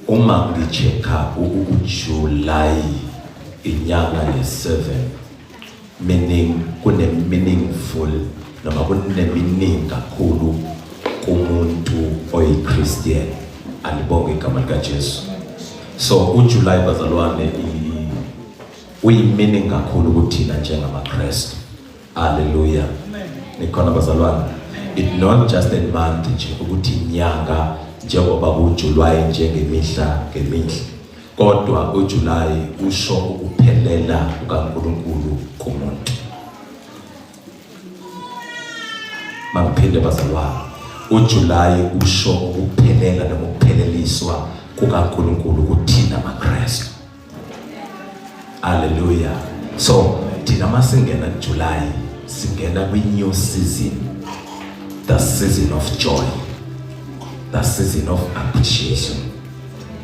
Uma ngichecka uJuly inyanga ye-7, meaning kune meaningful noma kuneminingi kakhulu kumuntu oyiChristian. Alibonge igama likaJesu. So uJuly bazalwane uyimeaning kakhulu kuthina njengamaKristu. Hallelujah. Nikhona bazalwane. It not just a month nje ukuthi inyanga njengoba kuJuly njengemihla ngemihla. Kodwa uJuly usho ukuphelela kukaNkulunkulu kumuntu. Mangiphinde bazalwane. UJuly usho ukuphelela noma ukupheleliswa kukaNkulunkulu kuthina maKristu. Hallelujah. So thina masingena kuJuly singena kwi new season. The season of joy. The season of appreciation.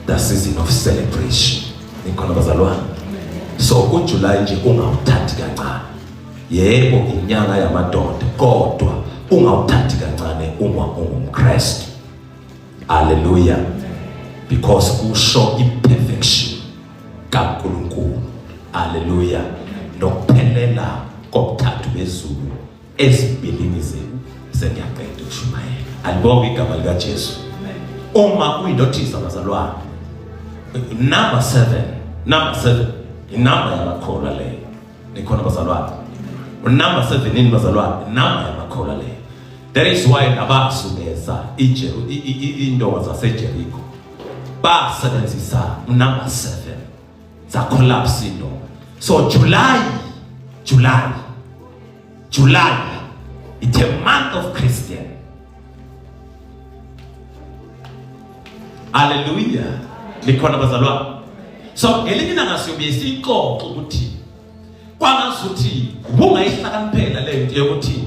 The season of celebration. Nikhona bazalwane? So uJuly nje ungawuthathi kancane. Yebo inyanga yamadoda kodwa ungawuthathi kancane uma ungumKristu. Hallelujah. Because kusho imperfection kaNkulunkulu. Hallelujah. Nokuphelela kobuthathu bezulu ezimbilini zenu. Sengiyaqeda ukushumayela. Alibonge igama likaJesu. Uma uyinothisa bazalwane. Number 7, number 7 inamba yamakholwa leyo. Nikhona bazalwane? Unumber 7 yini bazalwane? Inamba yamakholwa leyo. That is why nabazungeza indoda zaseJericho basebenzisa number 7 za collapse indoda. So July, July, July, it's a month of Christian. Hallelujah. Likhona bazalwane. So ngelinye ilanga siyobuye siyixoxe ukuthi kwangazuthi ubungayihlakaniphela le nto yokuthi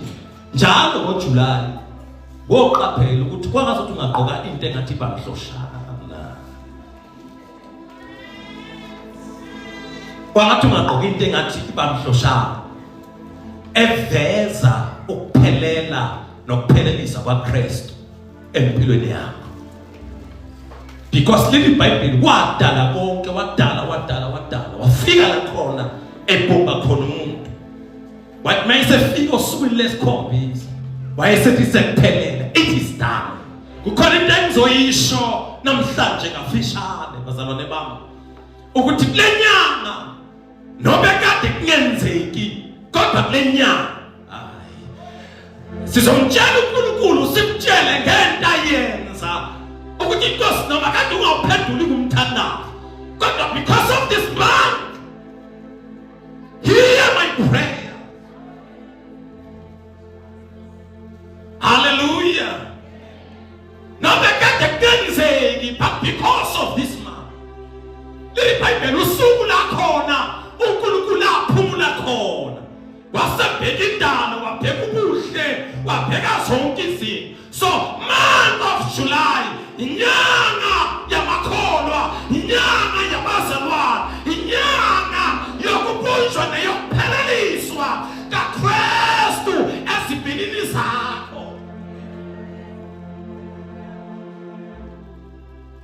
njalo ngoJuly woqaphela ukuthi kwangazuthi ungagqoka into engathi ibamhloshana. Kwangathi ungagqoka into engathi ibamhloshana eveza ukuphelela nokuphelelisa kwaKristu empilweni yakho. Because leli Bhayibheli wadala konke, wadala wadala wadala, wafika la khona ebhubha khona umuntu. Wathi mayesefika osukwini lesikhombisa wayesethi sekuphelele, it is done. Kukhona into engizoyisho namhlanje kafishane bazalwane bami ukuthi kule nyanga noma kade kungenzeki kodwa kule nyanga sizomtshela uNkulunkulu simtshele ngento ayenza ukuthi inkosi noma kade ungawuphenduli kumthandazo kodwa because of this month hear my prayer. Hallelujah. Noma kade kungenzeki but because of this man. Leli Bhayibheli usuku lakhona uNkulunkulu aphumula khona. Wasebheka indalo, wabheka ubuhle, wabheka zonke izinto. So month of July inyanga yamakholwa, inyanga yabazalwane, inyanga yokubunjwa neyokupheleliswa kaKristu ezibhinini zakho.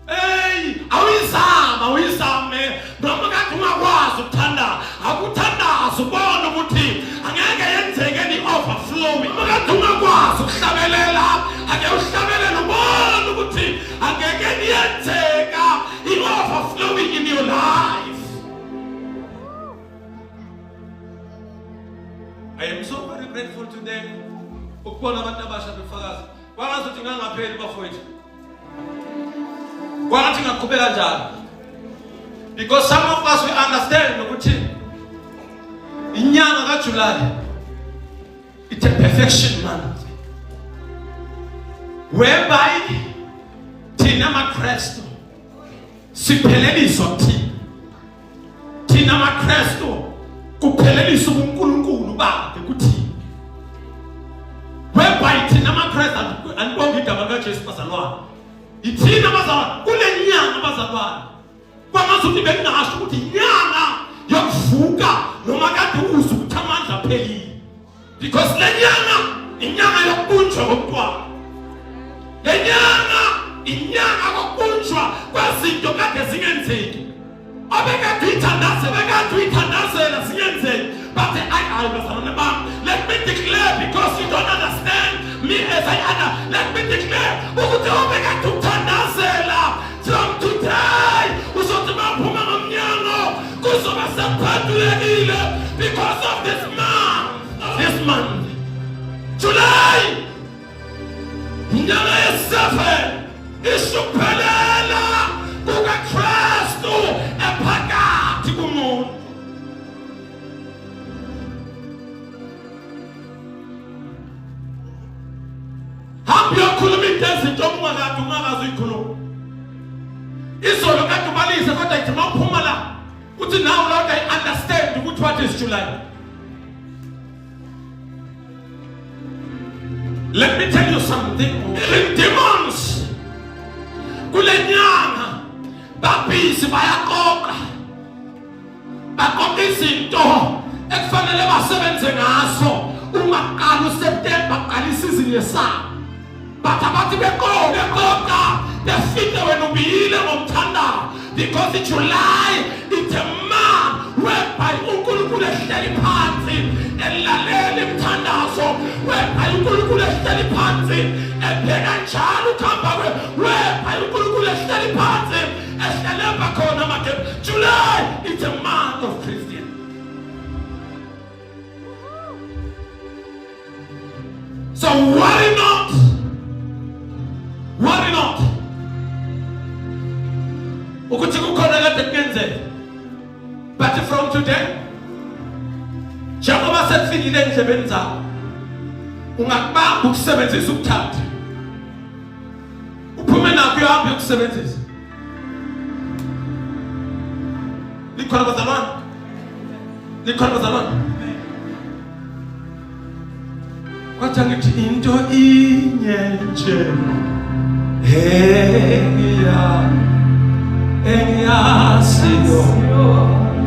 Hey, awuyizama, awuyizame noma kade ungakwazi ukuthanda, akuthandaza ubone ukuthi angeke yenzeke ni overflowing. Noma kade ungakwazi ukuhlabelela, ake uhlabelele ubone ukuthi angeke niyenzeka i-overflowing in your life. I am so very grateful today ukubona abantu abasha befakaza. Kwangazuthi ngangapheli bafowethu. Kwangathi ngaqhubeka njalo. Because some of us we understand ukuthi inyanga kaJuly it's a perfection month. Whereby thina maKristu sipheleliswa kuthina. Thina maKristu kuphelelisa ubuNkulunkulu bakhe kuthina. Whereby thina maKristu andibonge igama likaJesu bazalwane. Ithina bazalwane kule nyanga bazalwane kwangazuthi bengingasho ukuthi inyanga yokuvuka noma kade uzwe ukuthi amandla aphelile. Because le nyanga inyanga yokubunjwa komntwana. Le nyanga inyanga kokubunjwa kwezinto kade zingenzeki obekade uyithandaze bekade uyithandazela zingenzeki. But I I bazalwane bami, let me declare, because you don't understand me as I under, let me declare ukuthi obekade uthandazela, from today uzothi maphuma ngomnyango kuzoba sekuphendulekile because of this month, this month July, inyanga yesi-7, isho ukuphelela kukaKristu ephakathi kumuntu. Hamba uyokhuluma into ezinto ongakade ungakazi uyikhuluma. Izolo kade ubalise, kodwa ithi mawuphuma la uthi, "Now Lord, I understand ukuthi what is July." Let me tell you something. Even demons kule nyanga babhizi, bayaqoqa, baqoqa izinto ekufanele basebenze ngazo. Uma kuqala uSeptember, qala isizini yesabo, but abathi beqoqa beqoqa befike wena ubiyile ngomthandazo, because July, it's a month whereby uNkulunkulu ehleli phansi elalela imithandazo, whereby uNkulunkulu ehleli phansi ebheka njalo ukuhamba kwe, whereby uNkulunkulu ehleli phansi ehlelemba khona manje. July, it's a month of Christian. So worry not, worry not ukuthi kukhona kade kuyenzeka, but from today, njengoba sekufikile endlebeni zakho, ungakubamba ukusebenzisa, ukuthatha uphume nakho uyohamba uyokusebenzisa. Likhona bazalwane? Likhona bazalwane? Kwathi ngithi into inye nje engiya engiyaziyo,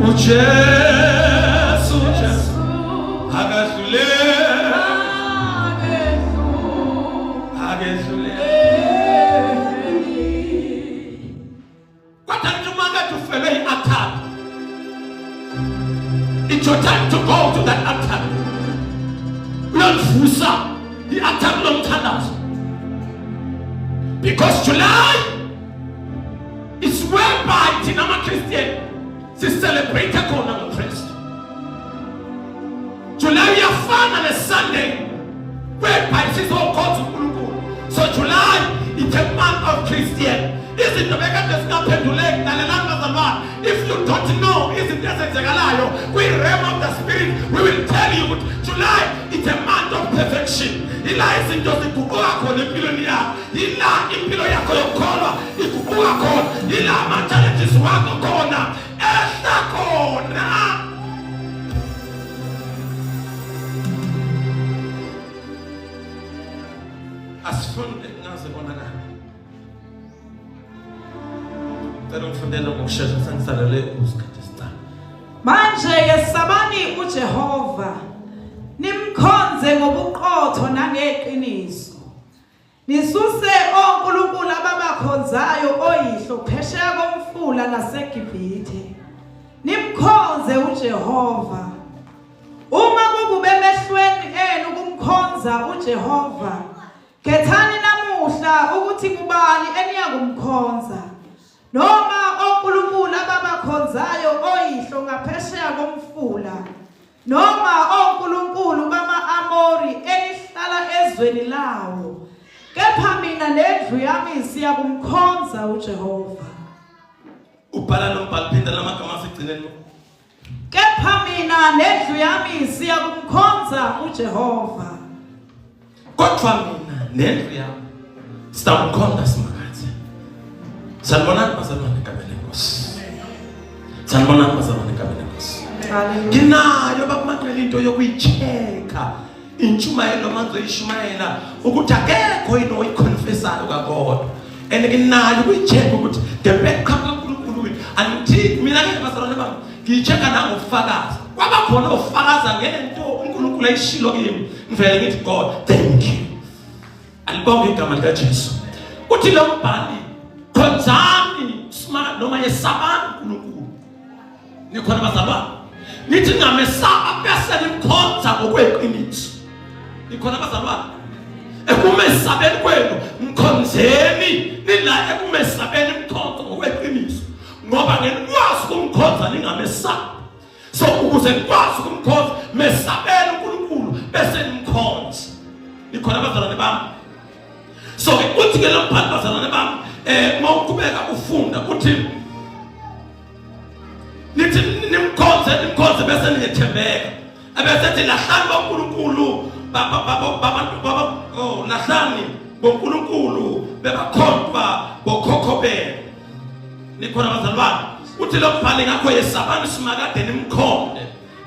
uJesu, Jesu akadlule, akedlule. Kodwa ngithi uma kade ufelwe i-altar, it's your time to go to that altar, uyolivusa i-altar lomthandazo, because July is whereby thina ama-Christian sicelebrate khona ngoKristu. July uyafana ne-Sunday whereby sizokhonza uNkulunkulu. So July, it's a month of Christian. Izinto bekade zingaphenduleki, lalelani bazalwane, if you don't know izinto ezenzekalayo kwi-realm of the spirit, we will tell you ukuthi July, it's a month of perfection. Ila izinto ziguquka khona empilweni yakho, ila impilo yakho yokukholwa iguquka khona, ila ama-challenges wakho khona ehla khona. Asifunde ngaze konakala. Cela ungifundele ngokushesha, sengisalele isikhathi esincane. Manje yesabani uJehova, nimkhonze ngobuqotho nangeqiniso. Nisuse onkulunkulu ababakhonzayo oyihlo phesheya komfula naseGibhithe. Nimkhonze uJehova. Uma kukube emehlweni enu ukumkhonza uJehova, khethani namuhla ukuthi kubani eniyakumkhonza. Noma onkulunkulu ababakhonzayo oyihlo ngaphesheya komfula, noma onkulunkulu bama-Amori enihlala ezweni lawo. Kepha mina nendlu yami siyakumkhonza uJehova. Ubhala lo mbhalo, phinda lamagama asigcineni. Kepha mina nendlu yami siyakumkhonza uJehova. Kodwa mina nendlu yami sitamkhonza Simakadze. Sanibonani bazalwane egameni lenkosi. Sanibonani bazalwane egameni lenkosi. Hallelujah. Nginayo bakumanqela into yokuyi-check-a intshumayelo manje oyishumayela ukuthi akekho yini oyiconfessayo kakodwa, and nginayo ukuyi-check-a ukuthi ngempela qhamuka uNkulunkulu yini. Angithi mina ke bazalwane bami, ngiyi-check-a nangofakazi. Kwaba khona ofakaza ngento uNkulunkulu ayishilo kimi, ngivele ngithi, "God, thank you." Alibonge igama likaJesu. Uthi lo mbhali, khonzani. uSimaka noma yesabani uNkulunkulu. Nikhona bazalwane? Nithi ngamesaba bese nimkhonza ngokweqiniso. Nikhona bazalwane? Ekumesabeni kwenu mkhonzeni, nila ekumesabeni mkhonza ngokweqiniso. Ngoba ngenikwazi ukumkhonza ningamesabi. So ukuze nikwazi ukumkhonza mesabeni uNkulunkulu bese nimkhonza. Nikhona bazalwane bami? So ke uthi ke lo mbhali bazalwane bami mawuqhubeka ufunda uthi nithi nimkhonze nimkhonze bese niyethembeka, ebese ethi lahlani boNkulunkulu babantu baba oh lahlani boNkulunkulu bebakhontwa bokhokho benu. Nikhona bazalwane? Uthi lo mbhali ngakho yesabani simakade nimkhonde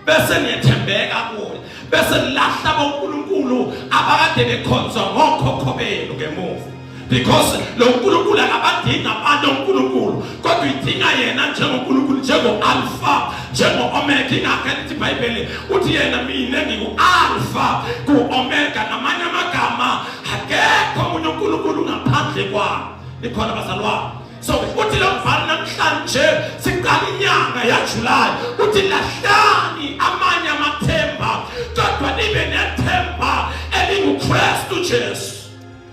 bese niyethembeka kuye, bese nilahla boNkulunkulu abakade bekhonzwa ngokhokho benu ngemuva, because lo nkulunkulu akabadinga abantu onkulunkulu, kodwa idinga yena njengonkulunkulu, njengo-alfa, njengo-omega. Ingakho elithi ibhayibheli uthi yena mina ngingu-alfa ku-omega, ngamanye amagama akekho omunye unkulunkulu ngaphandle kwami. Nikhona bazalwane? So uthi lo mbhali namhlanje siqala inyanga yaJuly, uthi lahlani amanye amathemba kodwa nibe nethemba elinguKristu Jesu.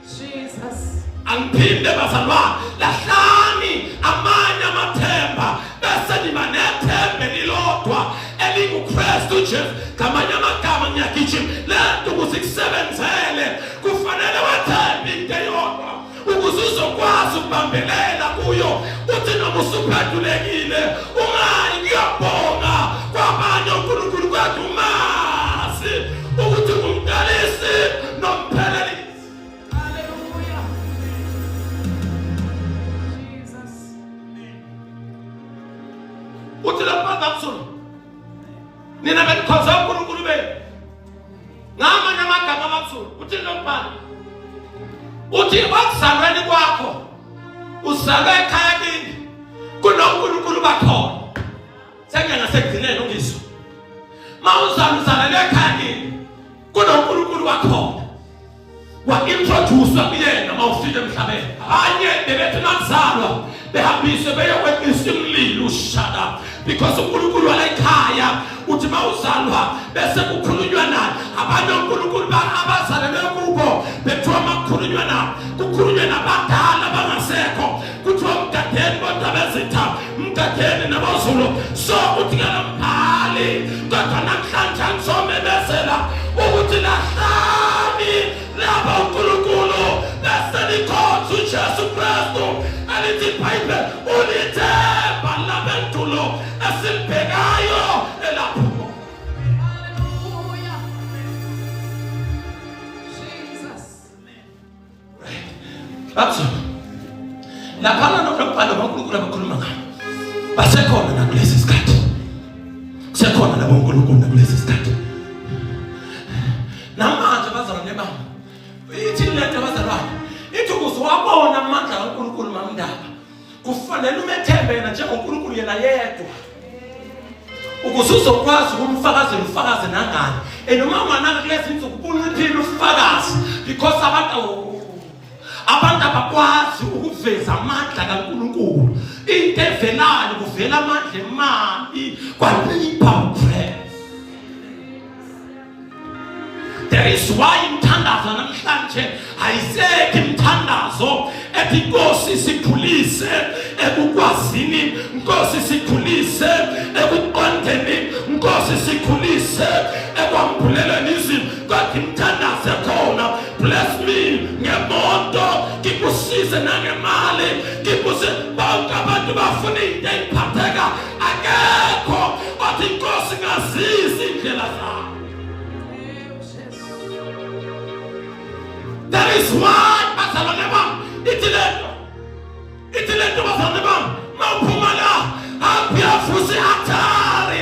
Jesus. Angiphinde bazalwane, lahlani amanye amathemba bese niba nethemba elilodwa elinguKristu Jesu. Ngamanye amagama ngiyagijima lento ukuze ikusebenzele kufanele wethembe into eyodwa ukuze uzokwazi ukubambelela kuyo, uthi noma usuphendulekile ungayi kuyobonga kwabanye uNkulunkulu kwethu, umazi ukuthi ungumqalisi nomphelelisi. Hallelujah. Jesus. Uthi lapha ngakusona nina benikhonza uNkulunkulu benu ngamanye amagama amaZulu. Uthi lo mbhalo uthi okuzalweni kwakho uzalwe ekhaya kini kunoNkulunkulu bakhona. Sengiya ngasekugcineni ungizwa. Ma uzalwa uzalelwe ekhaya kini kunoNkulunkulu wakhona, wa-introducwa kuyena uma ufika emhlabeni. Abanye bebethi makuzalwa behambiswe beyokweqisa imlilo ushada, because uNkulunkulu walekhaya uthi mawuzalwa bese kukhulunywa naye. Abanye onkulunkulu abazalelwe kubo bethiwa makukhulunywa nabo kukhulunywe nabadala abangasekho, kuthiwa mgadeni bodabezitha, mgadeni nabozulu. So uthi ke lombhali kodwa namhlanje angisomemezela ukuthi lahlani laba uNkulunkulu bese nikhonza uJesu Kristu, elithi iBhayibheli ulithemba labendulo esilibhekayo elaphumo. Hallelujah. Jesus. Babzo. Laphana nombhalo kaNkulunkulu abakhuluma ngayo. Basekhona nakulesi sikhathi. Kusekhona labo uNkulunkulu nakulesi sikhathi. Namanje bazalwane bami. Ithi lento bazalwane. Ithi ukuze wabona amandla kaNkulunkulu mamndaba. Kufanele umethembe yena njengoNkulunkulu yena yedwa. Ukuze uzokwazi ukumfakazela ufakaze nangani. And uma unganaka kulezi insuku kunciphile ufakazi because abantu abakwazi ukuveza amandla kaNkulunkulu. Into evelayo kuvela amandla emali kwalipha uPress. There is why imthandazo namhlanje ayisekho imthandazo ethi Nkosi sikhulise ekukwazini, Nkosi sikhulise ekuqondeni, Nkosi sikhulise ekwambulelweni izinto, kodwa imthandazo ekhona bless me ngemoto, ngikusize nangemali, ngikusize. Bonke abantu bafuna into eyiphatheka, akekho othi Nkosi ngazisi indlela zakho. That is why bazalwane bami ithi lento, ithi lento bazalwane bami, mawuphuma la hamba uyavusa i-athari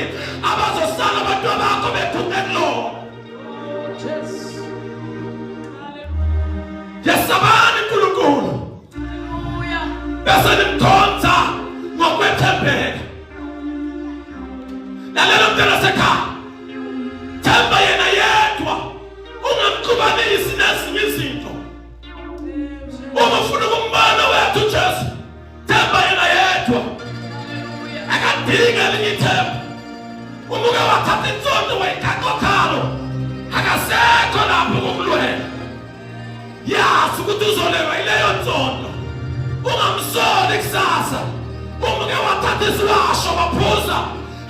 abazosala abantu bakho beguqe kulona. Yesabani uNkulunkulu bese nimkhonza ngokwethembeka. Lalela mntana sekhaya, themba yena yedwa, ungamxubanisi nezinye izinto. Uma ufuna ukumbona wethu uJesu, themba yena yedwa. Akadingi elinye ithemba. Uma uke wathatha insonto wayigaqa okhalo, akasekho lapho kokulwela. Yazi ukuthi uzolelwa yileyo nsonto. Ungamsoli kusasa. Uma uke wathatha isiwasho waphuza,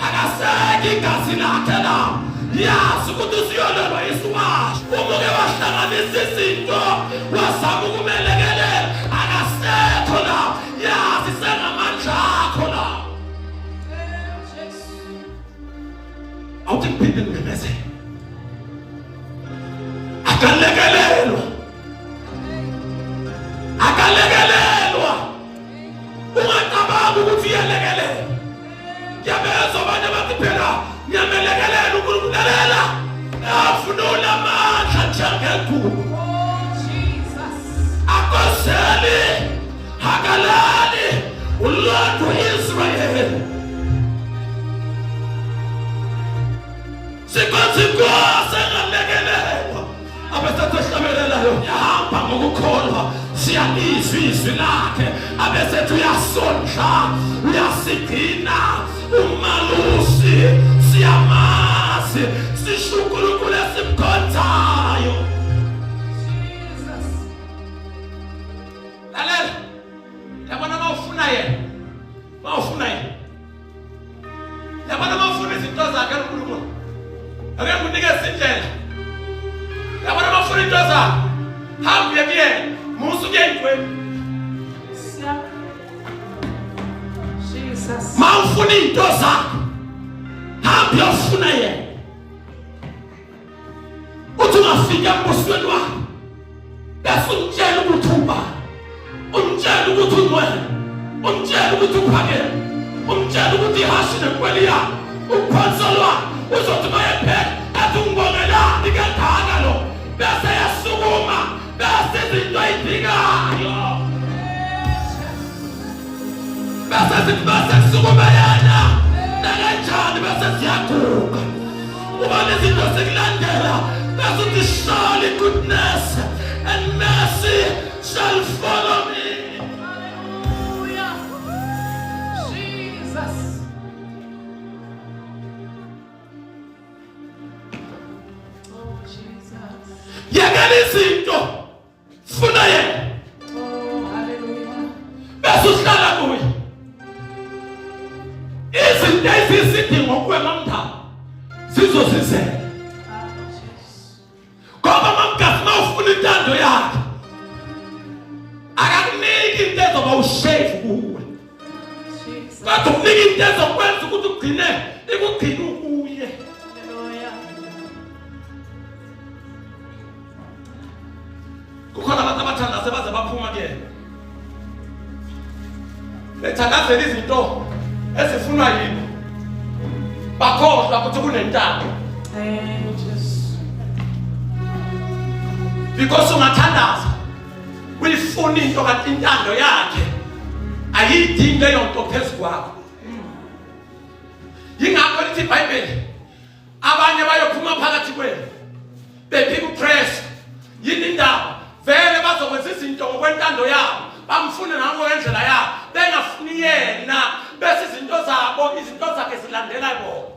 akasekho igazi lakhe la. Yazi ukuthi usuyolelwa isiwasho. Uma uke wahlanganisa izinto wazama ukumelekelela, akasekho la. Yazi sengamandla akho la. Awuthi ngiphinde ngimemezele. Akalekelelwa. Akalekelelwa. Ungacabangi ukuthi uyalekelela. Ngiyabezwa abanye bathi phela ngiyamelekelela uNkulunkulu lalela. Avunula amandla njengegugu. Akozeli akalali ulodwa Israel. Sikhonza inkosi engalekelelwa. Abesethu ehlabelelayo yahamba ngokukholwa siyalizwa izwi lakhe abesethu uyasondla uyasigcina umalusi siyamazi sisho uNkulunkulu esimkhonzayo. Lalela, yabona uma ufuna yena, uma ufuna yena Yabona uma ufuna izinto zakhe uNkulunkulu. Ake ngikunikeze indlela. Yabona uma ufuna into zakhe. Hamba uye kuyena. Musa ukuya entweni. Jesus. Ma ufuna into zakhe. Hamba uyofuna yena. Uthi ungafika embusweni wakhe. Bese umtshela ukuthi ubani. Umtshela ukuthi ungcwele. Umtshela ukuthi uphakeme. Umtshela ukuthi ihashi nenkweli yakhe. Uphonso lwakhe uzothi mayepheka athi ungibongelani kangaka lo. Bese yasukuma bese izinto ayidingayo. Bese sithi bese kusukuma yena nakanjani bese siyaguga. Uba nezinto zikulandela bese uthi surely goodness and mercy shall follow me. Hallelujah. Jesus. Oh Jesus. Yekela izinto funa yena. Oh hallelujah. Bese uhlala kuye. Izinto eziyisidingo kuwe mamthabo zizozizela. Ah Jesus. Ngoba mamgasi uma ufuna intando yakhe akakuniki into ezoba ushevu kuwe. Jesus. Kodwa ukunika into ezokwenza ukuthi ugcine ikugcine ukuye. Hallelujah. Kukhona abantu abathandaze baze baphuma kuyena. Bethandazela izinto ezifunwa yibo. Bakhohlwa ukuthi kunentando. Thank Jesus. Because ungathandaza uyifuna into kanti intando yakhe ayiyidingi leyo nto phezu kwakho. Yingakho lithi iBhayibheli abanye bayophuma phakathi kwenu bephika uKristu. Yini indaba? Vele bazokwenza izinto ngokwentando yabo, bamfune nangokwendlela yabo, bengafuni yena, bese izinto zabo, izinto zakhe zilandela bona.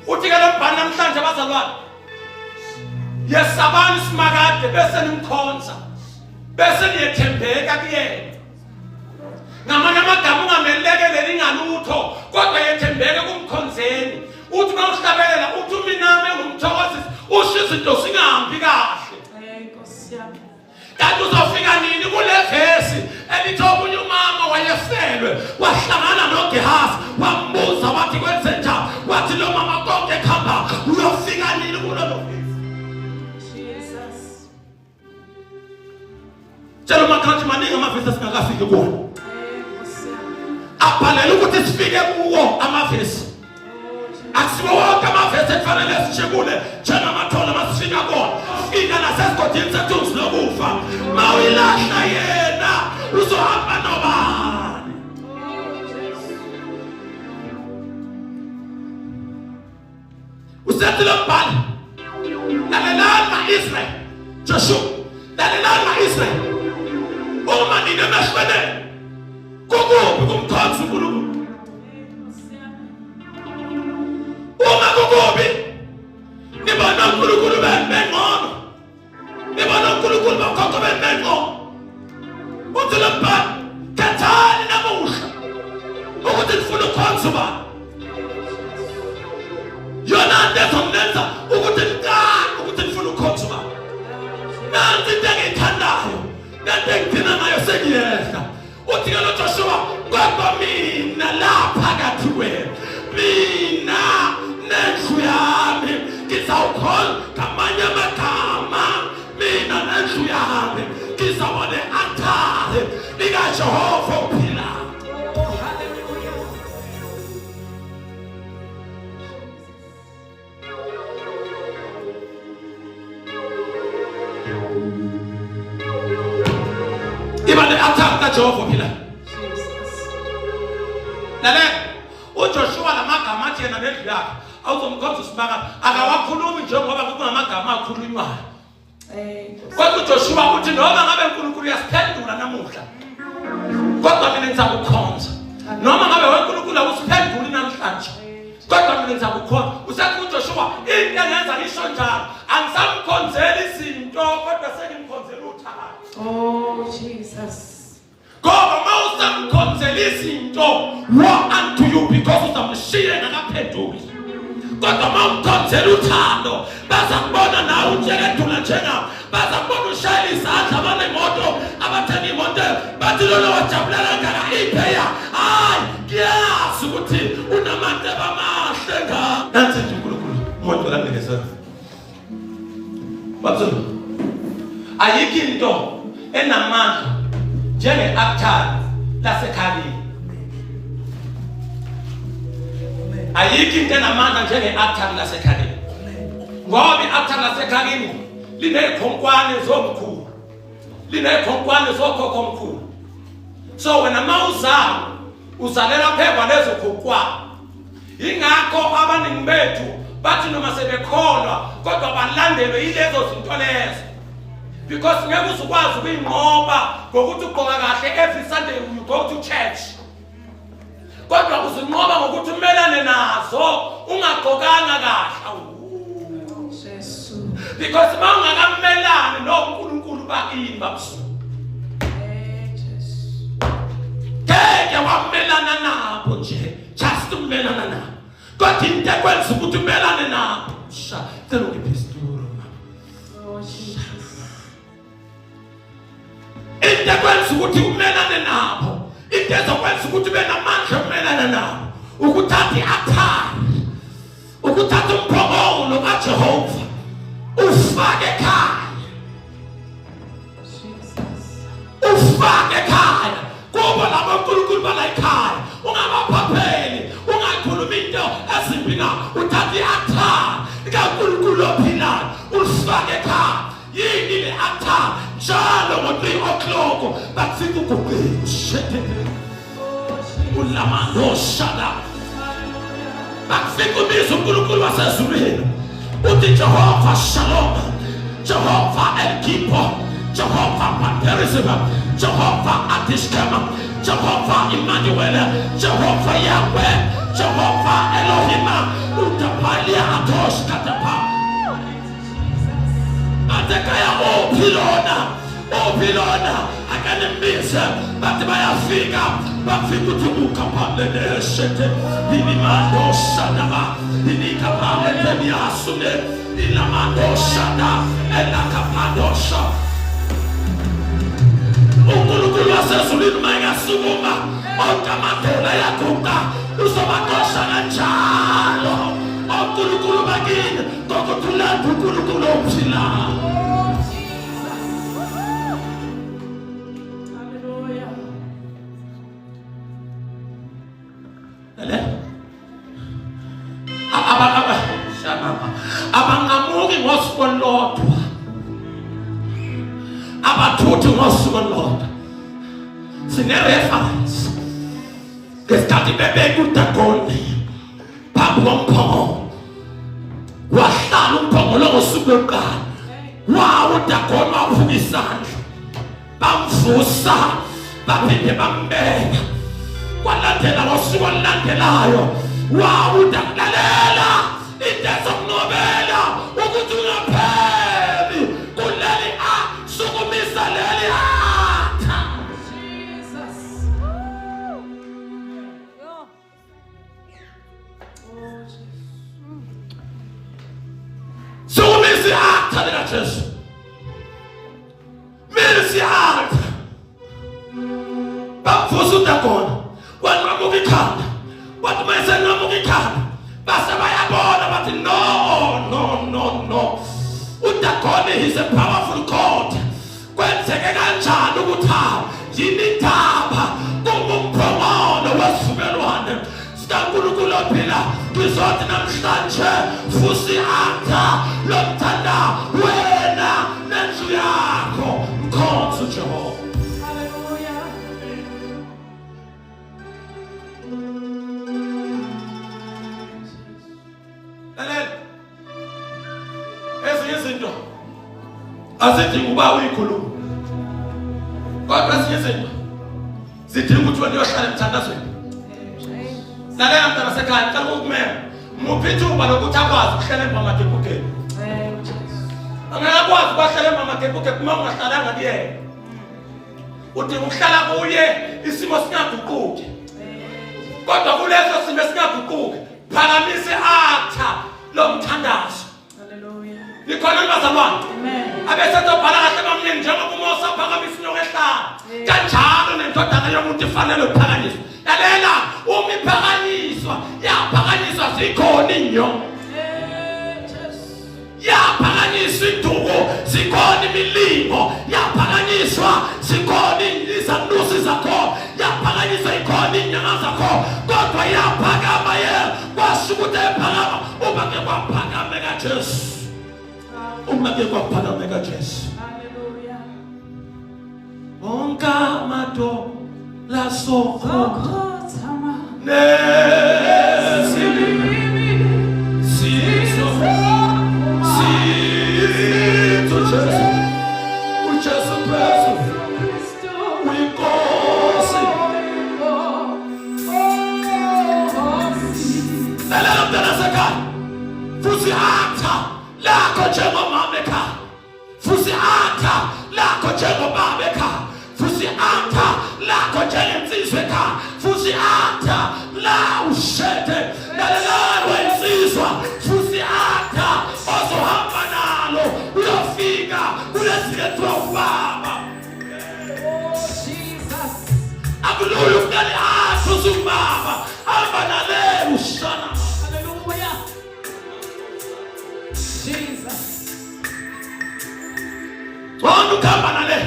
Uthi ke lo mbhali namhlanje bazalwane, yesabani simakade bese nimkhonza, bese niyethembeka kuyena. Ngamanye amagama ungamelekeleli ngalutho kodwa yethembeke kumkhonzeni. Uthi uma uhlabelela uthi uminami engumthokozisi usho izinto zingahambi kahle. Hey Nkosi yami. Kanti uzofika nini kule vesi elithi omunye umama wayefelwe wahlangana noGehazi wambuza wathi kwenze njani wathi lo mama konke kuhamba uyofika nini kulolo vesi. Jesus. Tshela umakhathi maningi amavesi esingakafiki kuwo. Hey Nkosi yami. Abhalele ukuthi sifike kuwo amavesi. Oh Jesus. Akusiwo wonke amavesi ekufanele sijikule njengamathole masifika kuwona. Fika nasesigodini sethunzi lokufa. Mawuyilahla yena uzohamba nobani? Oh Jesus. Usethi lo mbhali lalelani ma-Israyeli Joshua lalelani ma-Israyeli uma nina emehlweni kukuphi kumkhonza uNkulunkulu. Kodwa mina la phakathi kwenu, mina nendlu yami ngizawukhona. Ngamanye amagama, mina nendlu yami ngizawuba ne-altare likaJehova ophilayo. Oh, hallelujah. Iba ne-altare kaJehova ophilayo. Jesus. Lalela, uJoshua lamagama athi yena nendlu yakhe awuzomkhonza uSibaka akawakhulumi njengoba kunamagama akhulunywayo. Kodwa uJoshua uthi noma ngabe uNkulunkulu uyasiphendula namuhla, kodwa mina ngizakukhonza. Noma ngabe uNkulunkulu awusiphenduli namhlanje, kodwa mina ngizakukhonza. Usethi uJoshua into engenza ngisho njalo, angisamkhonzeli izinto kodwa sengimkhonzela uthando. Oh Jesus. Ngoba uma usamkhonzela izinto, woe unto you, because uzamshiya engakaphenduli. Kodwa uma umkhonzela uthando, baza kubona nawe utshekedula njengabo, baza kubona ushayela izandla abanemoto, abathenga imoto, bathi lona wajabulela kangaka ipheya. Hayi, ngiyazi ukuthi unamacebo amahle nga. Nansi nje uNkulunkulu, umoya langinikeza. Babzulu, ayikho into enamandla njenge-altare lasekhalini. Ayikho into enamandla njenge-altare lasekhalini, ngoba i-altare lasekhalini liney'khonkwane zomkhulu, liney'khonkwane zokhokhomkhulu. So wena uma uzalwa, uzalela phekwa lezo khonkwane. Ingakho abaningi bethu bathi noma sebekholwa kodwa balandelwe yilezo zinto lezo, because ngeke uze ukwazi ukuyinqoba ngokuthi ugqoka kahle every Sunday you go to church, kodwa uzinqoba ngokuthi umelane nazo ungagqokanga kahle. Awu. Jesu. Because uma ungakamelani noNkulunkulu bakini babusuku, Eh Jesu. ngeke wamelana nabo nje just ukumelana nabo, kodwa into ekwenza ukuthi umelane nabo, sha, cela ungiphe isitulo mama. Oh Jesus. Into ekwenza ukuthi umelane nabo, into ezokwenza ukuthi ube namandla okumelana nabo, ukuthatha i-athari, ukuthatha umphongolo kaJehova ufake ekhaya. Jesus. Ufake ekhaya kubo labo uNkulunkulu bala ekhaya, ungabaphapheli, ungakhulumi into ezimbi na. Uthatha i-athari likaNkulunkulu ophilayo ulifake ekhaya. Yini le athari? Njalo ngo-3 o'clock bafika uguqile Oh Jesus. ulamanoshada, Hallelujah. bakufika ubiza uNkulunkulu wasezulwini, uthi Jehova Shalom, Jehova El Gibor, Jehova Paperism, Jehova Adishkema, Jehova Emmanuel, Jehova Yahweh, Jehova Elohim, utapalia atosh katapa. Jesus. Bathi ekhaya uphi lona, uphi lona, akanimbize. Bathi bayafika, bafika uthi ukaphaleleshete inimandoshadaba inikaphaleteniasune ilamandoshada elakaphandosha. uNkulunkulu wasezulwini uma engasukuma, onke amadola ayaguqa. Uzobaxosha kanjalo onkulunkulu bakini ngokuthi ulanda uNkulunkulu ophilayo. Oh Jesus. Hallelujah. Le aba aba shamama abanqamuki ngosuku olulodwa, abathuthi ngosuku olulodwa. Sine-reference ngesikhathi bebeka uDagoni phambi komphongolo, wahlala umphongolo ngosuku lokuqala, wawo uDagoni waphuka isandla, bamvusa baphinde bambeka. Kwalandela ngosuku olulandelayo wawudakulalela. Into ezokunqobela ukuthi ungapheli kuleli a sukumisa leli atha. Jesus. Oh Jesus. Sukumisa i-atha likaJesu, misa i-atha. Bamvusa uDagona. Wanqamuka ikhanda. Wathi uma esenqamuka ikhanda base bayabona bathi no no no no. UDagoni is a powerful God. Kwenzeke kanjani ukuthi yini indaba kungumphongolo wesivumelwano sikaNkulunkulu ophila ngizothi namhlanje fusi atha lomthanda wena nendlu yakho mkhonze uJehova. Lalela. Ezinye izinto azidingi uba uyikhuluma. Kodwa ezinye izinto zidinga ukuthi wena uyohlala emthandazweni. Lalela mntana sekhaya, ngicela ukukumema. Muphi ithuba lokuthi akwazi ukuhlela emva magebhugeni. Angeke akwazi ukuhlela emva magebhugeni uma ungahlalanga kuyena. Udinga ukuhlala kuye isimo singaguquki. Kodwa kuleso simo esingaguquki, phakamise atha lomthandazo. Hallelujah. Nikhona bazalwane? Amen. Abesezobhala kahle bamningi njengoba uMose aphakamisa inyoka ehlala. Kanjalo nendodana yomuntu ifanele ukuphakanyiswa. Lalela, uma iphakanyiswa, yaphakanyiswa zikhona inyoka. Yaphakanyiswa induku, zikhona imilingo, yaphakanyiswa zikhona izanusi zakho, yaphakanyiswa ikhona inyanga zakho, kodwa yaphakama ye kwasho ukuthi ephakama uma ke kwaphakame kaJesu. Uma ke kwaphakame kaJesu. Hallelujah. Onke amadola Sokhothama. Nesibili sizo sithu Jesu uJesu Kristu uyinkosi. Lalela mntana sekhaya, futhi atha lakho njengomama ekhaya, futhi atha lakho njengobaba ekhaya, futhi atha lakho njengensizwa ekhaya, futhi atha la ushede. Lalelani wensizwa, futhi atha ozohamba nalo uyofika kulesi kuthiwa ubaba. Akulula ukuqala atha usubaba, hamba nale ushana. Hallelujah. Jesus. Ngcono ukuhamba nale,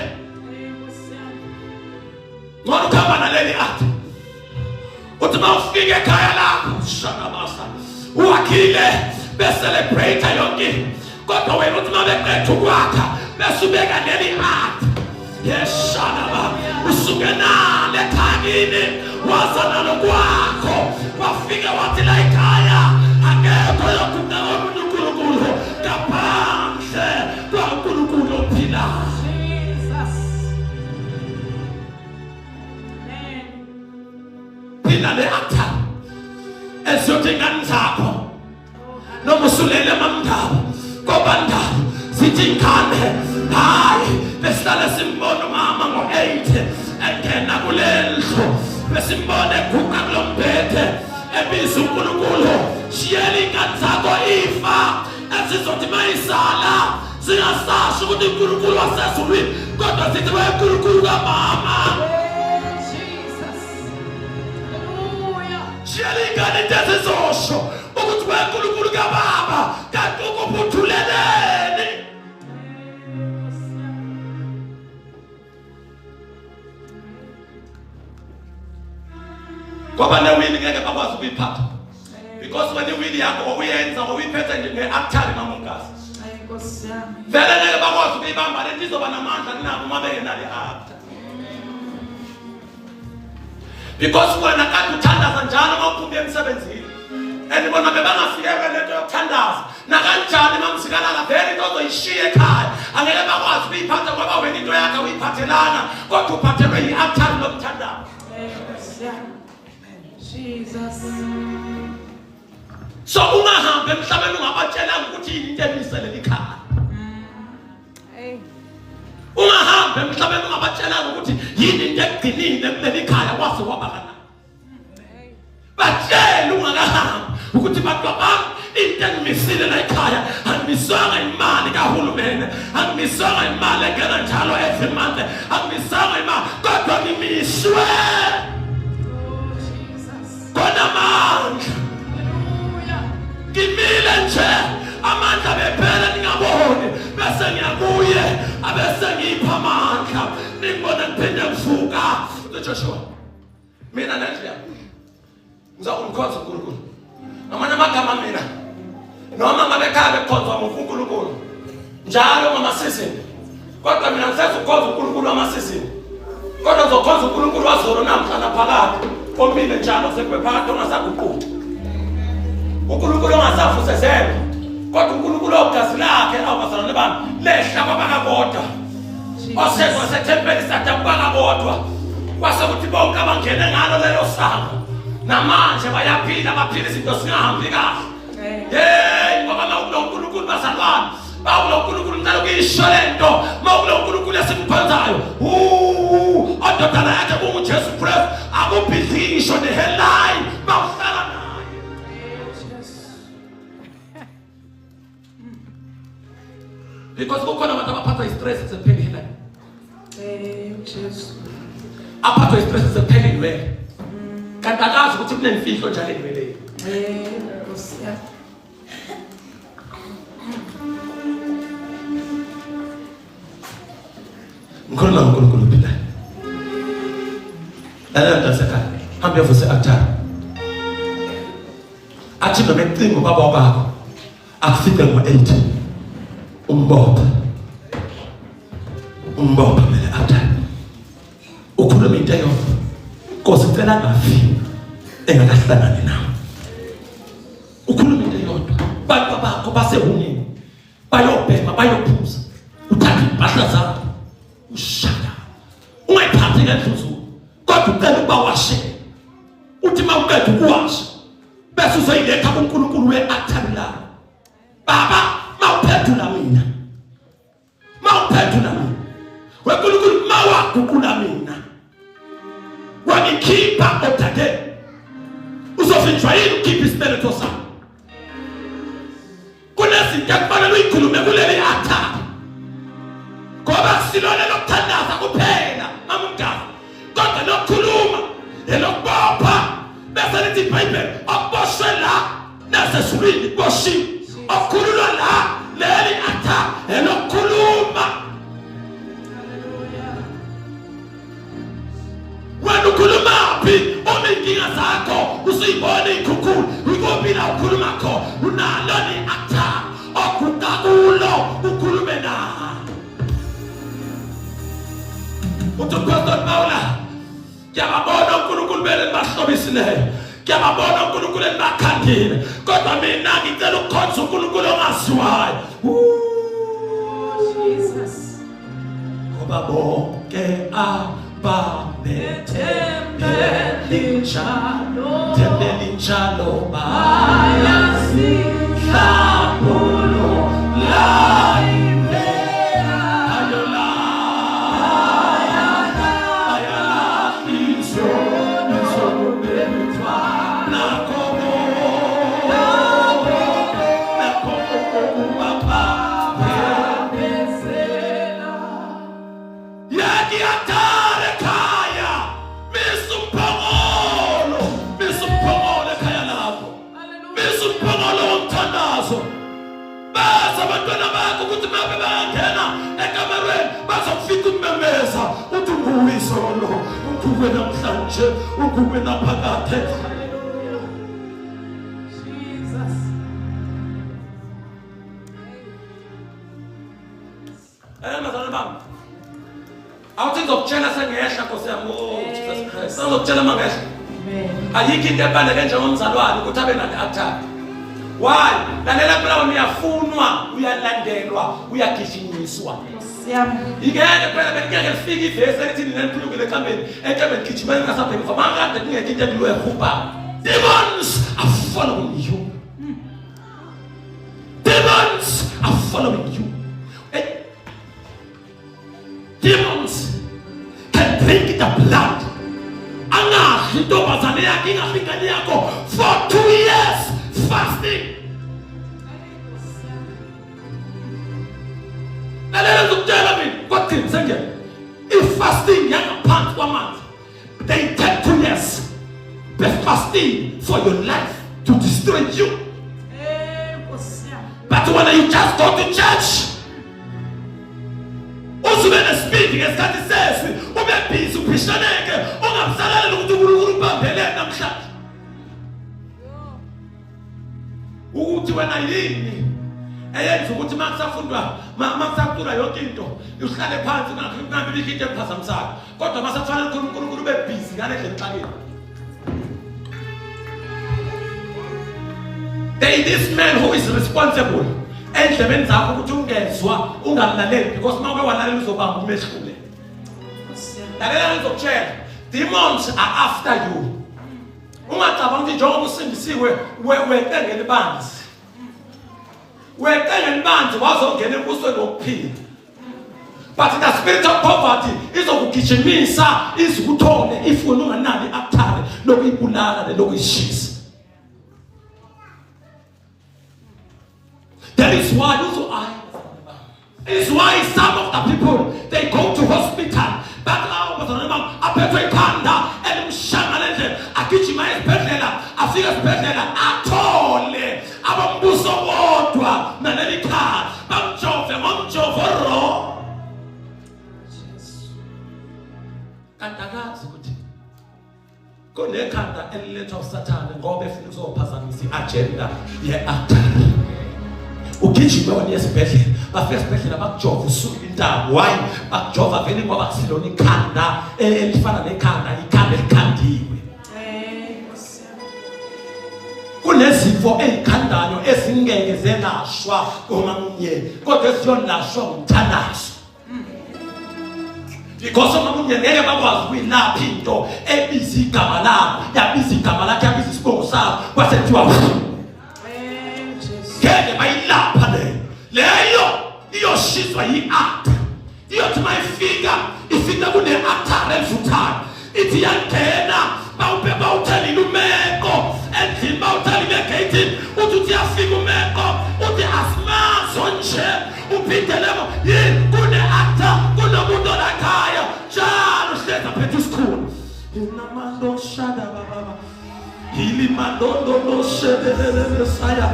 ngcono ukuhamba naleli athi uthi uma ufika ekhaya lakho shanamasa uwakhile becelebrate yonke into. Kodwa wena uthi uma beqeda ukwakha bese ubeka leli athi yeshanaba usuke nale ekhaya kini waza nalo kwakho wafike wathi la ekhaya akekho yokuqa omunye uNkulunkulu ngaphandle kwaNkulunkulu ophilayo. Jesus. Amen. Phila le altar eziyothi ingane zakho noma usulele mamndaba kobandaba zithi ingane hayi besihlale simbona umama ngo-8 engena kule ndlu, besimbona eguqa kulo mbhede ebiza uNkulunkulu. Shiyela ingane zakho ifa esizothi mayisala singasasho ukuthi uNkulunkulu wasezulwini, kodwa sithi wayenkulunkulu kamama. Jesus. Hallelujah. Shiyela ingane into ezizosho ukuthi wenkulunkulu kababa kanti ukubuthuleleni. Ngoba newili ngeke bakwazi ukuyiphatha because wena iwili yakho wawuyenza wawuyiphethe nje nge-aktari mamungazi. Ay, Nkosi yami. Vele ngeke bakwazi ukuyibamba lento, izoba namandla kunabo uma bengenalo i-akta because wena kade uthandaza njalo uma uphuma emsebenzini and bona bebangafikelwe lento yokuthandaza nakanjani mamzikalala vele into ozoyishiya ekhaya angeke bakwazi ukuyiphatha ngoba wena into yakhe uyiphathelana kodwa uphathelwe yi-aktari lomthandazo. Ay, Nkosi yami. Jesus. So ungahambi emhlabeni ungabatshelanga ukuthi yini into emisele likhaya. Ungahambi emhlabeni ungabatshelanga ukuthi yini into egcinile kuleli khaya kwase kwaba kana. Batshele ungakahambi ukuthi bantu bami into engimisile la ekhaya angimisanga imali kahulumeni, angimisanga imali engena njalo every month, angimisanga imali, kodwa ngimiswe Oh, Jesus. Abese ngipha amandla, ningibone ngiphinde ngivuka. Joshua, mina nendlu yami ngizakumkhonza uNkulunkulu. Ngamanye amagama, mina noma ngabe ekhaya bekukhonzwa muphi uNkulunkulu njalo ngamasizini, kodwa mina ngiseza ukukhonza uNkulunkulu wamasizini, kodwa ngizokhonza uNkulunkulu wazolo, namhla, naphakade, omile njalo sekube phakade, ongasaguquki, uNkulunkulu ongasavusezelwa, kodwa uNkulunkulu ogazi lakhe, awubazalwane bami, lehla kwabakakodwa, osezwa sethempeli sadabuka kakodwa, kwase kuthi bonke abangene ngalo lelo sango namanje bayaphila, baphila izinto singahambi kahle. Hey, ngoba mawukulo uNkulunkulu, bazalwane, mawukulo uNkulunkulu, ngicela ukuyisho le nto, mawukulo uNkulunkulu esimkhonzayo, ondodana yakhe kunguJesu Kristu, akubhidli ngisho ne-hairline mawuhlala naye. Jesu. Because kukhona abantu abaphathwa i-stress sekuphela i-hairline. Jesu. Aphathwa i-stress sekuphela inwele, kanti akazi ukuthi kunemfihlo njalo enweleni. Nkosi yami. Ngikhuluma ngoNkulunkulu ophilayo. Lalela, mntasekhaya, hambe uyovuse i-altare, athi noma ecinga ubaba wakho akufice ngo-8, umbophe, umbophe ngale altare, ukhulume into eyodwa: Nkosi, cela angafi engakahlangani nawe. Ukhulume into eyodwa. Bantu bakho basehungeni, bayobhema, bayophuza, uthathe impahla zakho, ushaya, ungayiphathi ngendluzulu, kodwa ucela ukuba washele. Uthi uma uqeda ukuwasha, bese uzoyiletha kuNkulunkulu we-altari lakho. Baba, mawuphendula mina, mawuphendula mina, weNkulunkulu, mawaguqula mina, wangikhipha odakeni, uzovinjwa yini ukukhipha isibeletho sami? Kunezinto ekufanele uyikhulume kuleli altare, ngoba kusilona lokuthandaza kuphela, mama umdala, kodwa lokukhuluma, elokubopha. Bese lithi iBhayibheli, okuboshwe la nasezulwini kuboshiwe, okukhululwa la. Leli altare elokukhuluma. Hallelujah. Wena ukhulumaphi uma iy'nkinga zakho usuyibona iy'khukhula? Ikuphi la ukhuluma khona? Unalo ni-altare oguqa kulo ukhulume naye? Uthi uPastor Paula, ngiyababona uNkulunkulu bele nibahlobisileyo, ngiyababona uNkulunkulu enibakhandile, kodwa mina ngicela ukukhonza uNkulunkulu ongaziwayo. Oh, Jesus. Ngoba bonke ababethembele Njalo. thembele njalo Bayasihlambulula impela. Ayola ayalahla izono zokubethwa nakho nakho ukubapha. Bezela. Yaki altare ekhaya, misa umphongolo, misa umphongolo ekhaya lakho. Hallelujah. Misa umphongolo womthandazo, bese abantwana bakho ukuthi mabe bayangena ekamerweni bazokufika ummemeza uthi, "Nguwe izolo, unguwe namhlanje, unguwe naphakade." Hallelujah. Jesus. Bazalwane bami, awuthi ngizokutshela sengehla, Nkosi yami. Oh, Jesus Christ, sengizokutshela uma ngehla. Amen. Ayikho into ebaluleke njengomzalwane ukuthi abe nale altare. Why? Lalela phela, wena uyafunwa, uyalandelwa, uyagijinyiswa. Nkosi yami. Ingeke phela, bekungeke lifike ivesi elithi nina niphulukile enkambeni, enkambeni, gijimani ningasabheki emva, makade kungekho into ekuloyahubha. Demons are following you. Demons are following you. Demons can drink the blood, angadli intombazane yakhe, ingadli ingane yakho for 2 years fasting. Lalela, ngizokutshela mina kwagcina sengena i-fasting yangaphansi kwamanzi. They take 2 years be-fasting for your life to destroy you. Eh, Nkosi yami. But when you just go to church, Ulinde ngesikhathi sezwi, ube busy uphishaneke, ungabusalaleli ukuthi uNkulunkulu ubambeleni namhlanje. Ukuthi wena yini eyenza ukuthi uma kusafundwa uma kusaculwa yonke into uhlale phansi kungabi bikho into ephazamisayo kodwa uma sekufanele uNkulunkulu ube busy ngale ndlela exakile. There is this man who is responsible endlebeni zakho ukuthi ungezwa ungamlaleli because uma uke walalela uzobamba umehlule. Lalela ngizokutshela, demons are after you. Ungacabanga ukuthi njengoba usindisiwe weqe ngelibanzi. Weqe ngelibanzi wazongena embusweni wokuphila. But the spirit of poverty izokugijimisa izikuthole if wena unganalo i-aktare lokuyibulala nelokuyishisa. That is why uzo is why some of the people they go to hospital but lawo bazalwane bami aphethwe ikhanda elimshaya ngale ndlela agijima esibhedlela afike esibhedlela athole abombuso kodwa naleli khaya bamjove ngomjovo ro kanti akazi ukuthi kunekhanda elilethwa uSathane ngoba efuna ukuzophazamisa i-agenda ye-altare. Ugijime wena esibhedlela, bafika esibhedlela bakujova usuke intamo. Why? Bakujova vele ngoba kusilona ikhanda elifana nekhanda, ikhanda elikhandiwe. Kunezifo ezikhandayo ezingeke zelashwa komamnyeni, kodwa eziyolashwa ngomthandazo. Because omunye ngeke bakwazi ukuyilapha into ebiza igama labo, yabiza igama lakhe, yabiza isibongo sabo, kwase kuthiwa ngeke bayilapha leyo. Leyo iyoshiswa yi-altar. Iyothi uma ifika, ifika kune-altar elivuthayo. Ithi iyangena, bawuphe bawuthelile umeko endlini, bawuthelile egeyithini, uthi uthi uyafika umeko, uthi asimazo nje Uphinde lemo yini kune-actor kunomuntu olakhaya njalo uhlezi aphethe isikhulu inamandoshada bababa ilimandondo-loshelelelesaya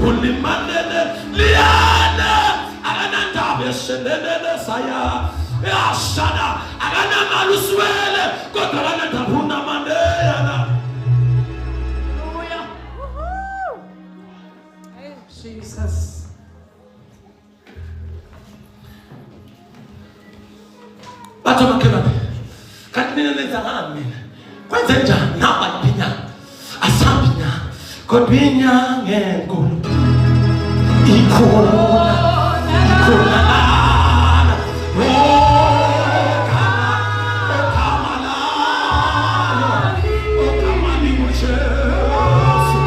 ulimanele liyana akanandaba eshelelelesaya yashada akanamali uswele kodwa akanandaba unamaneyana. Hallelujah. Jesus. Bathi omakhelwane, kanti nina nenza ngani nina? Kwenze njani? Naba yiphi inyanga? Asambi inyanga, kodwa inyanga enkulu ikhona, ikhona lana. Oh, ogama layo, ogama linguJesu,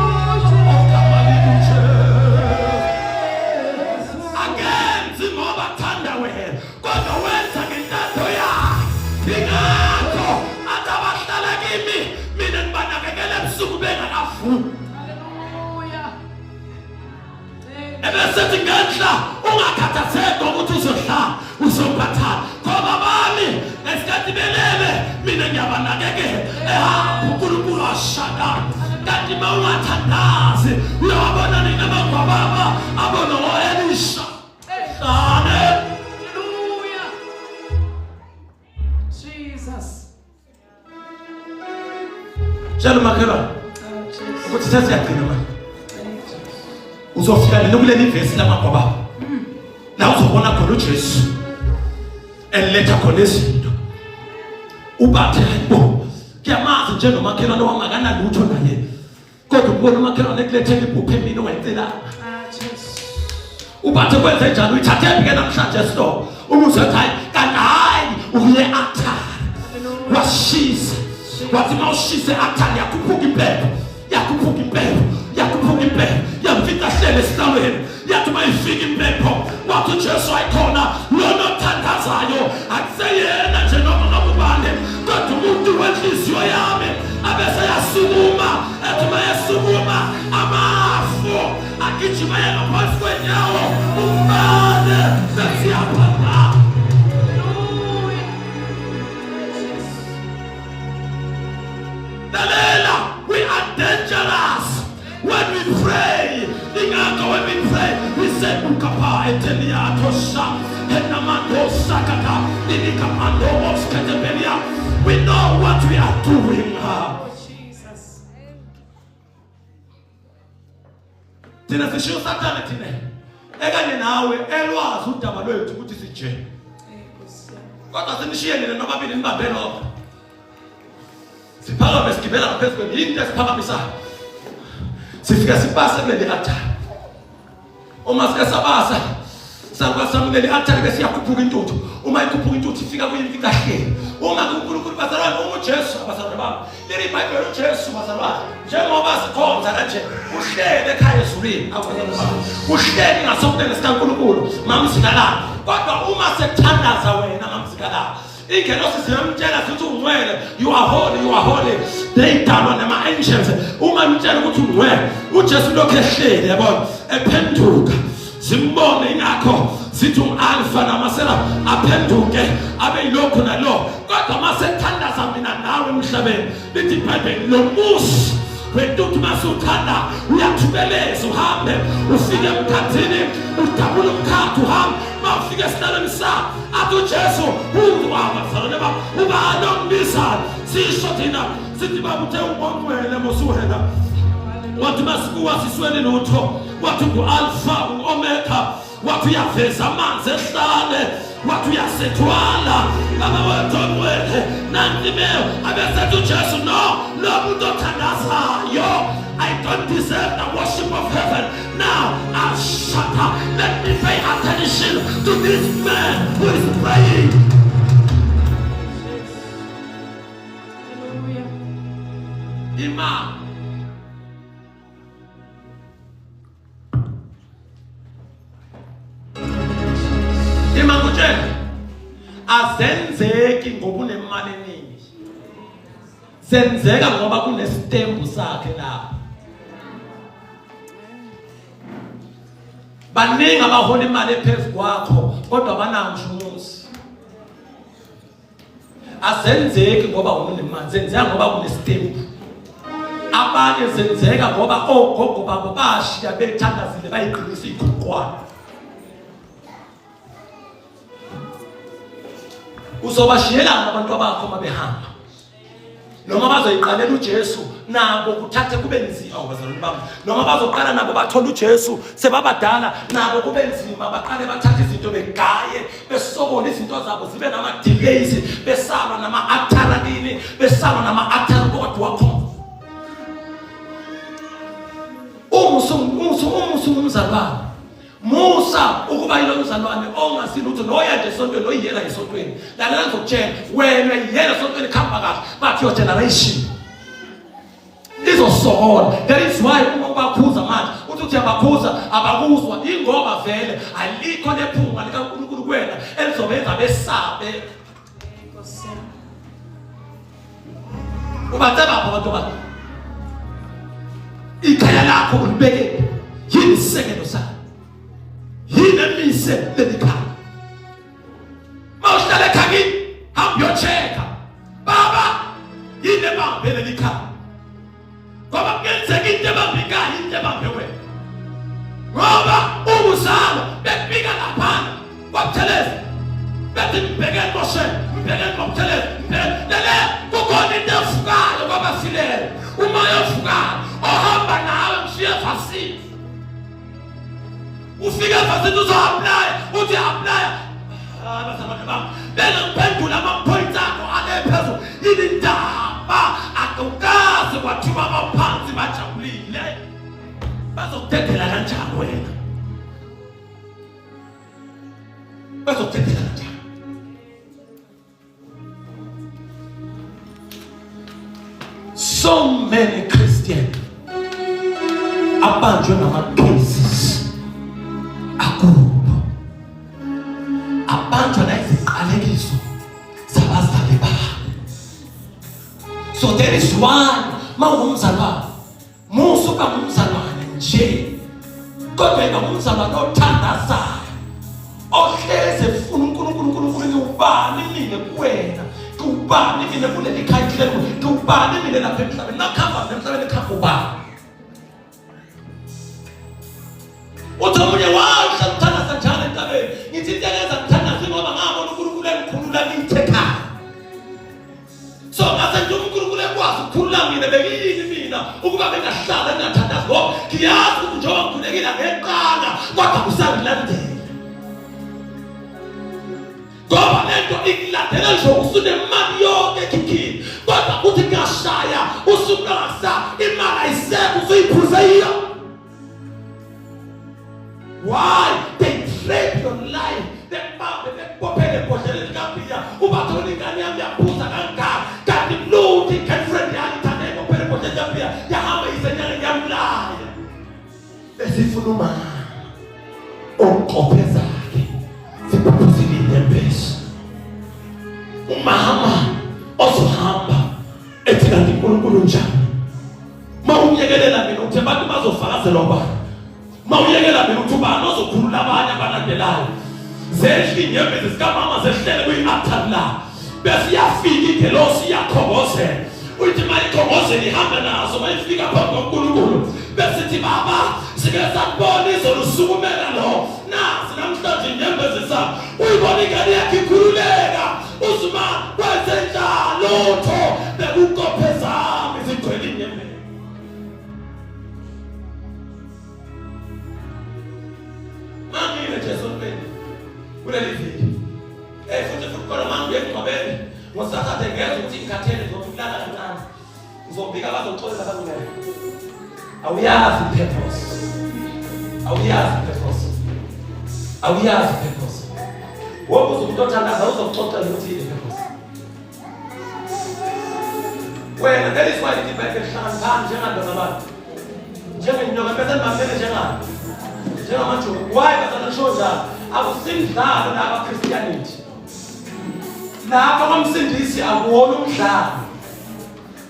ogama linguJesu. Akenzi ngoba thanda wena, kodwa wenza ngentando yakhe. Ingakho athi abahlala kimi mina ngibanakekela ebusuku bengakavuki. Hallelujah. Ebesethi ngenhla ungakhathazeki ngokuthi uzohlala uzophathana ngoba bami ngesikhathi belele mina ngiyabanakekela. Ehamba uNkulunkulu washada kanti uma ungathandazi uyawabona nina amagwababa abona ngo-Elisha. Hlane. Hallelujah. Jesus. Tshela umakhelwane Oh, Jesus. ukuthi sesiyagcina manje. Thank you. Uzofika nini kuleli vesi lamagwababa la uzobona khona uJesu eletha khona izinto ubathe hayibo kuyamazi njengomakhelwane wangakanalutho naye kodwa ukubona umakhelwane ekulethela impuphu emini ongayicelanga. Ah, Jesus. Ubathe kwenze njani uyithathephi ke namhlanje esitolo umuze athi hayi kanti hayi uye altare washisa wathi uma ushise altare yakhuphuka impepho yakhuphuka impepho yakhuphuka impepho yamfica hlele esihlalweni yathi uma ifika impepho wathi uJesu ayikhona lona othandazayo akuseyena nje noma ngabe ubani kodwa umuntu wenhliziyo yami abese yasukuma ethi uma yesukuma amafu agijima yena phansi kwenyawo umbane sesiyaphapha. Hallelujah. Jesus. Lalela, we are dangerous when we pray. Ingakho when we pray, we say ukapha eteliatosha enamadosakata. We know what we are doing. Oh, Jesus. Thina sishiya uSathane thina ekanye nawe elwazi udaba lwethu ukuthi sije. Eh, Nkosi yami. Kodwa sinishiye nina nobabili nibambe lokho. Siphakame sigibela ngaphezu kwenu into esiphakamisayo. Sifike sibase kuleli altare. Uma sike sabasa sakwasamukela i-altare bese iyakhuphuka intuthu. Uma ikhuphuka intuthu ifika kuyimfica hleli. Uma kuNkulunkulu bazalwane, uma uJesu abazalwane bami, leli iBhayibheli uJesu bazalwane, njengoba sikhonza kanje uhlele ekhaya ezulwini abazalwane bami. Uhleli ngasokunene sikaNkulunkulu mamzikalala. Kodwa uma sekuthandaza wena mamzikalala, ingelosi ziyamtshela zithi ungcwele, you are holy, you are holy. They dalwa nama-angels. Uma imtshela ukuthi ungcwele, uJesu lokhu ehleli yabona ephenduka zimbone, ingakho sithi ungu-alfa namasela aphenduke abe yilokhu nalo. Kodwa uma sethandaza mina nawe emhlabeni, lithi iBhayibheli lo musi wentuthu masuthanda uyathubeleza, uhambe ufike emkhathini, udabula umkhathi, uhambe uma ufike esihlalweni sakho, athi uJesu abazalwane bami, ubani ongibizayo? Sisho thina sithi baba uthe ungongcwele mosuwena, wathi masikuwa siswele lutho, wathi ngu-alfa ngu-omega, wathi uyaveza amanzi ehlane, wathi uyasethwala baba wethu ongcwele. Nanti imeo abesethi uJesu, no, lo muntu othandazayo, I don't deserve the worship of heaven. Now, I'll shut up. Let me pay attention to this man who is praying. Hallelujah. Ima. Ima ngutshela. Azenzeki ngoba unemali eningi. Zenzeka ngoba kunestembu sakhe lapha. Baningi abahola imali ephezu kwakho kodwa abanawo ngisho umuzi. Azenzeki ngoba unemali, zenzeka ngoba kunestembu. Abanye zenzeka ngoba ogogo babo bashiya bethandazile bayiqinisa iqhuqwana. Uzobashiyelana abantu abakho uma behamba, noma bazoyiqalela uJesu nabo kuthathe kube nzima bazalwane bami, noma bazoqala nabo bathola uJesu sebabadala nabo kube nzima, baqale bathathe izinto begaye besokole izinto zabo zibe nama-delays, besalwa nama-athara kini, besalwa nama-athara kodwa wakhona uma usungumzalwane, musa ukuba yilo mzalwane ongazi lutho noya nje esontweni noyiyela esontweni. Lalela, ngizokutshela wena, yiyela esontweni kuhamba kahle, but your generation izosokola. That is why uma ubakhuza manje uthi uthi uyabakhuza abakuzwa, ingoba vele alikho lephunga likaNkulunkulu kuwena elizobenza besabe. Nkosi yami. Ubacebapho abantu bakho, ikhaya lakho ulibeke yini isisekelo sakho, yini emise leli khaya? Mawuhlala ekhaya, hamba uyo-check-a baba, yini ebambe leli khaya? Ngoba kungenzeka into ebambe ikhaya into ebambe wena, ngoba ubuzalo bekufika laphana kwaButhelezi bethi mbhekeni Moshe, mbhekeni ngoButhelezi, mbhekeni lele, kukhona into evukayo kwabafileyo, umoya ovukayo ohamba nawe ngishiye evasini. Ufike evasini uzo-applya, uthi applya abazalwane bami bengiphendula ama-points akho ale phezulu, yini indaba? Akukaze kwathiwa abaphansi bajabulile. Bazokudedela kanjani wena? Bazokudedela kanjani? So many Christian abanjwe ngama-cases akubo, abanjwa nayiziqalekiso zabazali babo. So there is one, mawungumzalwane, musa uba ngumzalwane nje, kodwa iba ngumzalwane othandazayo, ohleze efuna uNkulunkulu. uNkulunkulu, ngiwubani mina kuwena? Ngiwubani mina kuleli khaya kuhleli? Ngiwubani mina lapha emhlabeni? Nakuhamba mina emhlabeni kuhamba ubani? Uthi omunye, wahlala uthandaza njalo entabeni. Ngithi into engenza ngithandaze ngoba ngabona uNkulunkulu engikhulula. Ngikhuluma mina bekuyini mina ukuba bengahlala ngingathandazi ngoba ngiyazi ukuthi njengoba ngikhulekile angeqanga kodwa kusangilandela. Ngoba lento ikulandela nje usunemali yonke ekhikhini kodwa kuthi kuyashaya usuku lwangasa imali ayisekho usuyiphuze yiyo. Why they trap your life? Bekubambe bekubophele ebhodleleni likabhiya ubathole ingane yami yaphuza kangaka kanti lutho i-girlfriend yakhe ithathe ibophele ebhodleleni likabhiya yahamba isenyangeni yamlaya. Besifuna umama oqophe zakhe ziphuphuzile inyembezi. Umama ozohamba ethi kanti uNkulunkulu njani? Mawuyekelela mina uthi abantu bazofakazelwa ubani? Mawuyekela mina uthi ubani ozokhulula abanye abalandelayo? Zehla inyembezi zikamama zehlele kwi-altari la. Bese iyafika ingelosi iyakhongozela. Uthi mayikhongozela ihambe nazo mayifika phambi koNkulunkulu. Bese ithi baba sike sakubona izolo usukumela lo. Nazi namhlanje inyembezi zami. Uyibona ingane yakhe ikhululeka. Uzuma kwenze njani lutho bekukophe zami zigcwele inyembezi. Mangile nje esontweni kuleli viki. Eh futhi futhi khona mangiye emngcwabeni ngoSaturday ngezwe ukuthi ngikhathele ngizothi ukulala kancane. Ngizobika bazoxolela abangcwele. Awuyazi purpose. Awuyazi purpose. Awuyazi purpose. Wonke umuntu othandaza uzokuxoxela ukuthi yini purpose. Wena that is why lithi iBhayibheli hlakaniphani njengandoda abantu. Njengenyoka bese nibambene njengani. Njengamajuba. Why bazalwane nisho njalo? Akusimdlalo laba Christianity. Lapha kwamsindisi akuwona umdlalo.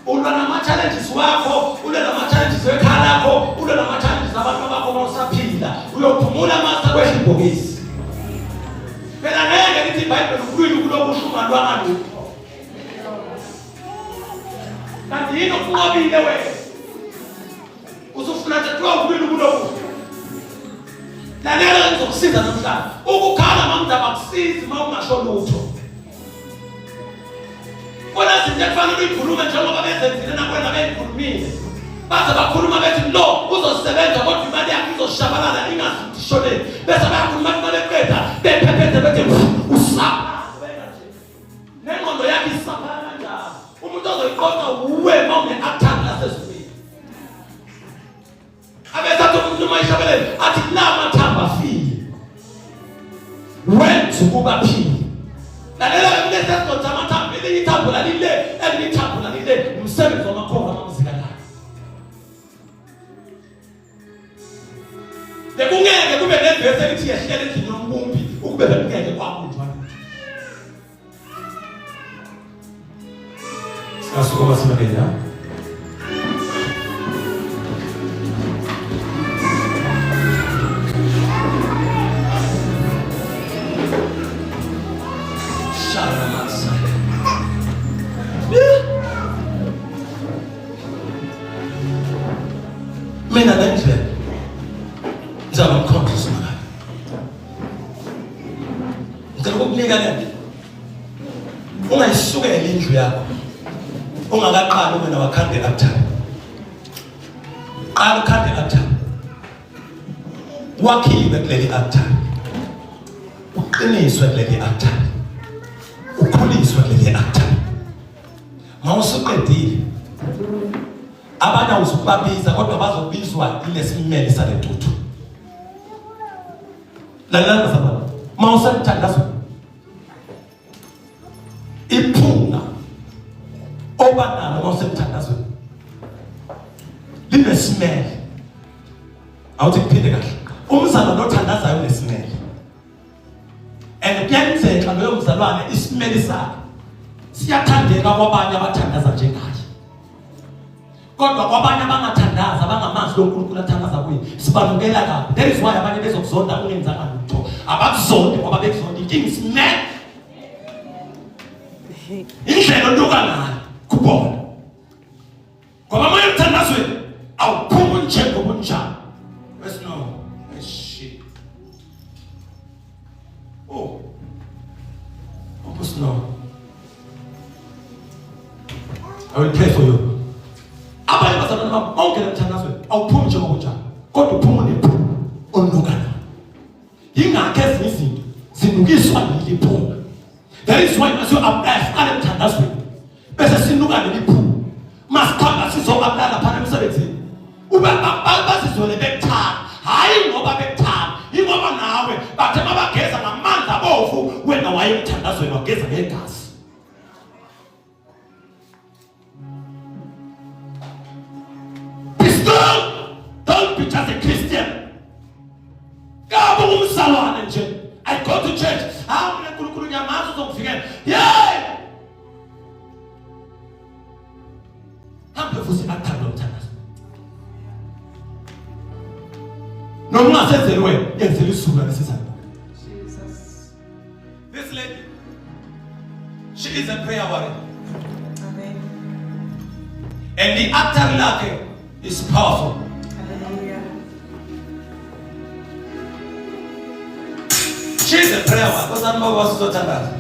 Ulwa nama-challenges wakho, ulwe nama-challenges wekhaya lakho, ulwe nama-challenges abantu bakho uma usaphila. Uyophumula masa kwehla ibhokisi. Phela ngeke lithi iBhayibheli ukulwile kulokusho ungalwanga lutho. Kanti yini okunqobile wena? Usufuna nje kuthiwa ukulwile kulokusho. Lalela ngizokusiza namhlanje. Ukukhala mamndaba akusizi uma ungasho lutho. Kona izinto ekufanele uyikhulume njengoba bezenzile nakwena beyikhulumile. Baze bakhuluma bethi lo uzosebenza kodwa imali yakhe izoshabalala ingazishoneli. Bese bayakhuluma uma beqeda bephephethe bethi usapha. Nengqondo yakhe isapha kanjalo. Umuntu ozoyiqoqa wuwe uma une-attack lasezulwini. Abethatha umuntu uma ishabelele athi la mathambo afile. Wenza ukuba aphile. Lalela ke kulesi sigodzi amathambo elinye ithambo lalile elinye ithambo lalile umsebenzi wamakhovu amamzikalayo. Bekungeke kube nevesi elithi yehlela endlini yombumbi ukube bekungeke kwabunjwa lutho. Singasukuma sime la. Sharamasa. Mina le ndlela ngizama ukukhonza uSimakade. Ngicela ukukunika le nto. Ungayisukeli indlu yakho ungakaqali wena wakhande altar. Qala ukhande altar. Wakhiwe kuleli altar. Uqiniswe kuleli altar. Ukhuliswe kuleli altar. Mawusuqedile abanye awuzukubabiza kodwa bazobizwa ilesimele salentuthu. Lalela bazalwane, uma usemthandazweni iphunga oba nalo uma usemthandazweni linesimele. Awuthi kuphinde kahle, umzalwane othandazayo unesimele and kuyenzeka loyo mzalwane isimeli sakhe siyathandeka kwabanye abathandaza njengaye. Kodwa kwabanye abangathandazi abangamazi lo Nkulunkulu athandaza kuye sibanukela kabi. That is why abanye bezokuzonda ungenzanga lutho. Abakuzondi ngoba bekuzonda inkinga isimele. Indlela onuka ngayo kubona. Ngoba moya emthandazweni awuphumi njengoba unjalo. Wesino. Shit. Oh. Ubusno. I will pray for you. Ngoba mawungena emthandazweni awuphumi njengoba unjalo, kodwa uphuma unephunga olunuka nalo. Yingakho ezinye izinto zinukiswa yili phunga. That is why masiyo apply siqale emthandazweni bese sinuka leli phunga. Masikhamba sizo apply lapha emsebenzini. Ube bazizwele bekuthanda, hayi ngoba bekuthanda, ingoba nawe bathe mabageza ngamanzi abovu wena waye emthandazweni wageza ngegazi. Be strong. Don't be just a Christian. Kabe umzalwane nje. I go to church. Hawu mina uNkulunkulu ngiyamazi uzongivikela. Yey! Hambe futhi athanda umthandazo. Noma ungasenzeli wena, yenzela isizukulwane esizayo. Jesus. This lady, she is a prayer warrior. Amen. And the altar lakhe is powerful. Hallelujah. She is a prayer warrior. Nkosana baba wasizothandaza.